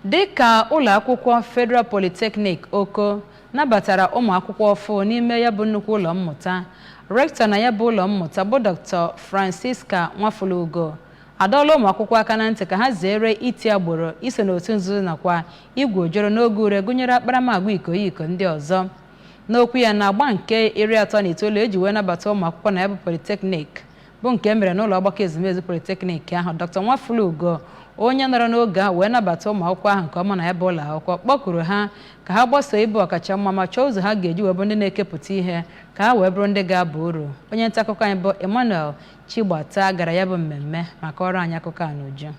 Dịka ụlọ akwụkwọ Federal Polytechnic Oko nabatara ụmụ akwụkwọ ọfụ n'ime ya bụ nnukwu ụlọ mmụta, Rector na ya bụ ụlọ mmụta bụ Dr. Francisca Nwafulugo adọọla ụmụ akwụkwọ aka na ntị ka ha zere iti agboro, iso n'otu nzuzo nakwa igwu ojoro n'oge ure, gụnyere akparamagwa iko iko ndị ọzọ. N'okwu ya na agba nke 39 eji wee nabata ụmụ akwụkwọ na ya bụ Polytechnic, bụ nke e mere n'ụlọ ọgbakọ ezumezu Polytechnic ahụ, Dr. Nwafulugo, onye nọrọ n'oge ahụ wee nabata ụmụ akwụkwọ ahụ nke ọma na ya bụ ụlọ akwụkwọ, kpọkuru ha ka ha gbasoo ịbụ ọkachamma ma chọọ ụzọ ha ga-eji wee bụ ndị na-ekepụta ihe ka ha wee bụrụ ndị ga-aba uru. Onye nta akụkọ anyị bụ Emmanuel Chigbata gara ya bụ mmemme maka ọrụ anyị akụkọ a n'uju.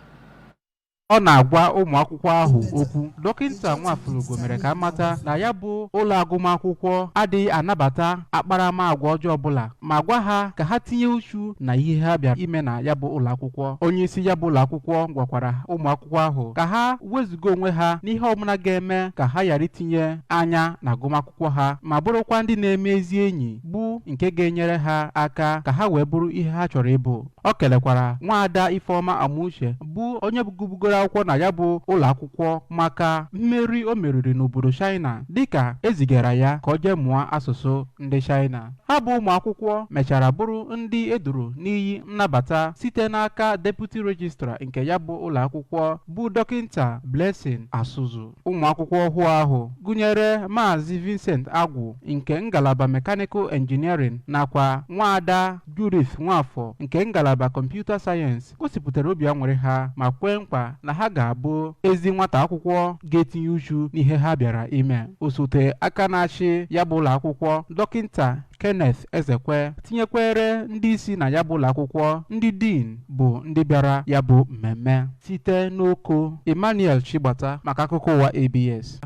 Ọ na-agwa ụmụ akwụkwọ ahụ okwu, Dọkịta Nwafulugo mere ka amata na ya bụ ụlọ agụmakwụkwọ adịghị anabata akparamagwa ọjọọ ọbụla, ma gwa ha ka ha tinye uchu na ihe ha bịara ime na ya bụ ụlọ akwụkwọ. Onye isi ya bụ ụlọ akwụkwọ gwakwara ụmụ akwụkwọ ahụ ka ha wezuga onwe ha n'ihe ọbụla ga-eme ka ha ghara itinye anya na agụmakwụkwọ ha, ma bụrụkwa ndị na-eme ezi enyi bụ nke ga-enyere ha aka ka ha wee bụrụ ihe ha chọrọ ịbụ. Ọ kelekwara nwaada Ifeọma Amuche, bụ onye gụbugoro akwụkwọ na ya bụ ụlọ akwụkwọ, maka mmeri o meriri n'obodo China, dịka ezigara ya ka ọ jee mụọ asụsụ ndị China. Ha bụ ụmụ akwụkwọ mechara bụrụ ndị eduru n'iyi nnabata site n'aka Deputy Registrar nke ya bụ ụlọ akwụkwọ, bụ Dọkịta Blessing Asụzụ. Ụmụ akwụkwọ ọhụụ ahụ gụnyere Maazị Vincent Agwụ nke ngalaba Mechanical Engineering nakwa nwaada Judith Nwafọ nke ngalaba Computer Science, gosipụtara obi aṅụrị ha ma kwee nkwa na ha ga-abụ ezi nwata akwụkwọ ga-etinye uchu n'ihe ha bịara ime. Osote aka na-achị ya bụ ụlọ akwụkwọ, Dọkịta Kenneth Ezekwe, tinyekwere ndị isi na ya bụ ụlọ akwụkwọ, ndị dean, bụ ndị bịara ya bụ mmemme. Site n'Oko, Emmanuel Chigbata maka akụkọ ụwa ABS.